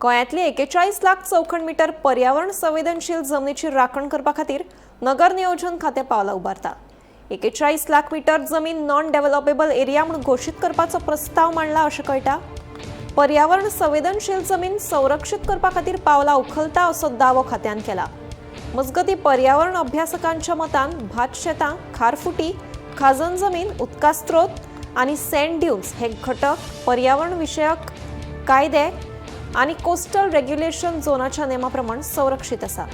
गोंयांतली 41 लाख चौखण मीटर पर्यावरण संवेदनशील जमनीची राखण करपा खातीर नगर नियोजन खातें पावलां उबारता. 41 लाख मीटर जमीन नॉन डेव्हलपेबल एरिया म्हूण घोशीत करपाचो प्रस्ताव मांडला अशें कळटा. पर्यावरण संवेदनशील जमीन संरक्षीत करपा खातीर पावलां उखलता असो दावो खात्यान केला. मजगतीं, पर्यावरण अभ्यासकांच्या मतान भात शेतां, खारफुटी, खाजन जमीन, उदका स्रोत आनी सँड ड्युन्स हे घटक पर्यावरण विशयक कायदे आनी कोस्टल रेग्युलेशन झोनाच्या नेमा प्रमाण संरक्षीत आसा.